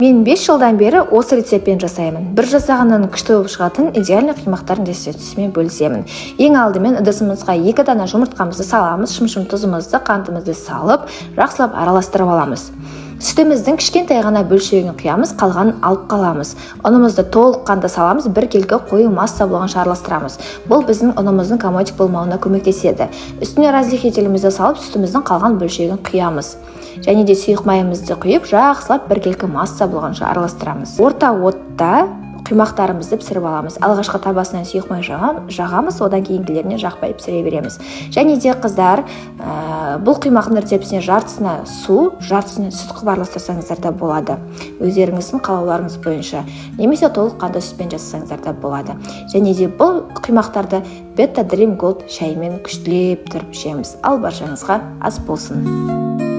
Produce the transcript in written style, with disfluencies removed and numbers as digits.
Мен 5 жылдан бері осы рецептпен жасаймын. Бір жасағаннан күшті болып шығатын идеальный құймақтардың рецептісімен бөлісемін. Ең алдымен ыдысымызға 2 дана жұмыртқамызды саламыз, шымшым тұзымызды, қантымызды салып, жақсылап араластырып аламыз. Сүтіміздің кішкентай ғана бөлшегін құямыз, қалғанын алып қаламыз. Ұнымызды толыққанды саламыз, біркелкі қою масса болғанша араластырамыз. Бұл біздің ұнымыздың комочек болмауына көмектеседі. Үстіне разрыхлителімізді салып, сүтіміздің қалған бөлшегін құямыз. Және де сұйық майымызды құйып, жақсылап біркелкі масса болғанша араластырамыз. Орта отта құймақтарымызды пісіріп аламыз. Алғашқы табасынан сұйық май жағамыз, одан кейінгілеріне жақпай пісіре береміз. Және де, қыздар, бұл құймақтың рецептісіне жартысына су, жартысына сүт қылып араластырсаңыздар да болады, өздеріңіздің қалауларыңыз бойынша, немесе толыққанды сүтпен жасасаңыздар да болады. Және де бұл құймақтарды Бета Дрим Голд шайымен күштілеп тұрып ішеміз. Ал баршаңызға ас болсын!